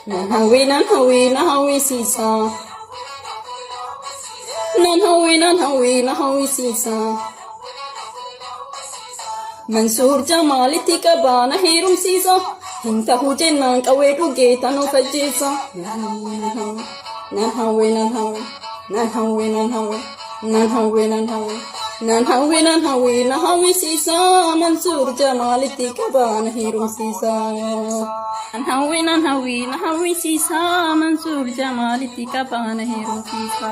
Nan hawwi nan hawwi na hawwisiisa. Nan hawwi nan hawwi na hawwisiisa. Mansuur Jamaalitti qabaa na heerumsiisa. Hin tahu jennaan qawwee dhugee tan of ajjeesa. Nan hawwi nan hawwi nan hawwi nan hawwi nan hawwi nan hawwi nan hawwi nan hawwi nan hawwi na hawwisiisa. Mansuur Jamaalitti qabaa na heerumsiisa. Nan hawwi nan hawwi na hawwisiisa. Mansuur Jamaalitti qabaa na heerumsiisa.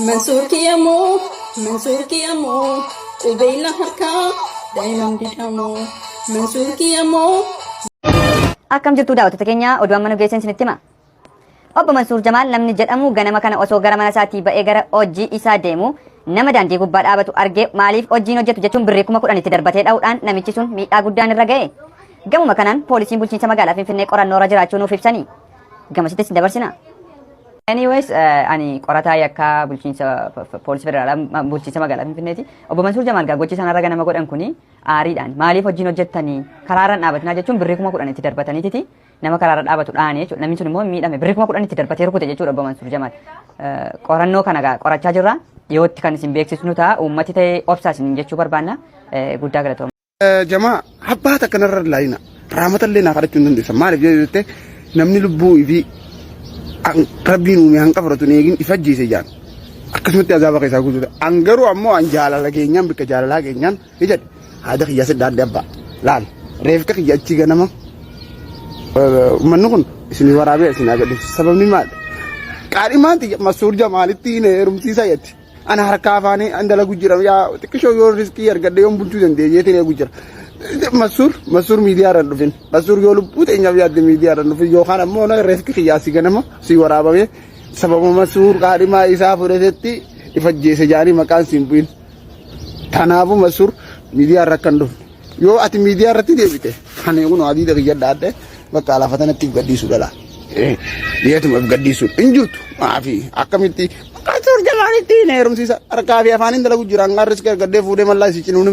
Mansuur kiyyamoo Mansuur kiyyamoo qubeella harkaa daa'imman didhamoo Mansuur kiyyamoo. Akkam jirtu daawwattoota keenya oduu amma nu geessan isinitti hima. Obbo Mansuur Jamaal namni jedhamu ganama kana osoo gara mana isaatii ba'ee gara hojii isaa deemu nama daandii gubbaa dhaabatu argee maaliif hojiin hojjetu jechuun birrii 10,000 itti darbatee dha'uudhaan namichi sun miidhaa guddaan irra ga'e. Gamuma kanaan poolisiin bulchiinsa magaalaa Finfinnee qorannoo irra jiraachuu nuuf ibsanii. Gamasittis dabarsina. Anyways, ani qorataa yakkaa bulchiinsa poolisii federaalaa bulchiinsa magaalaa Finfinneeti. Obbo Mansuur Jamaal gaa gochi isaan har'a ganama godhan kuni aariidhaan maaliif hojiin hojjettanii karaarra hin dhaabatinaa jechuun birrii 10,000 itti darbataniititi nama karaarra dhaabatu dhaane jechuudha. Namni sun immoo miidhame birrii 10,000 itti darbatee rukute jechuudha Obbo Mansuur Jamaal. Qorannoo kana gaa qorachaa jirra. Dhiyootti kan isin beeksisnu ta'a. Uummati ta'ee obsaa isin jechuu barbaanna. Guddaa galatooma. Jamaa abbaa takka narra laayina raamatallee naa kadhachuu hin dandeessan maaliif yoo jette namni lubbuu ifii rabbiin uume hanqa fudhatu hin eegin if ajjeese jaan akkasumatti azaaba keessaa guutuudha an garuu ammoo an jaalala keenyaan bikka jaalalaa keenyaan ni jedhe haada kiyya si dhaadde abbaa laal reefka kiyya achii ganama uummanni kun isin waraabee isin agadhiisu sababni maali qaadhimaan tiyya masuur jamaalitti hin heerumsiisa jetti Ana harkaa afaanii an dalagu jira yaa xiqqishoo yoo riskii argadhe yoon bulchuu danda'e jeetiin eegu jira. Masuur Masuur miidiyaa irra hin dhufin. Masuur yoo lubbuu teenyaaf yaadde miidiyaa irra hin dhufin yookaan ammoo na reefki kiyyaa si ganama si waraabame sababa Masuur qaadhimaa isaa fudhatetti ifajjeese jaanii maqaan siin bu'in. Kanaafuu Masuur miidiyaa irra akka hin dhufne. Yoo ati miidiyaa irratti deebite ani kun adiida kiyya dhaadhe bakka lafa tanatti if gadhiisuu dhala. Dhiyeetuma if gadhiisuu hin jirtu maafi akkamitti maqaa suur jamaanitti hin heerumsiisa harkaa fi afaaniin dalagu jira hangaan riskii argadhee fuudhee mallaa isii cinuun.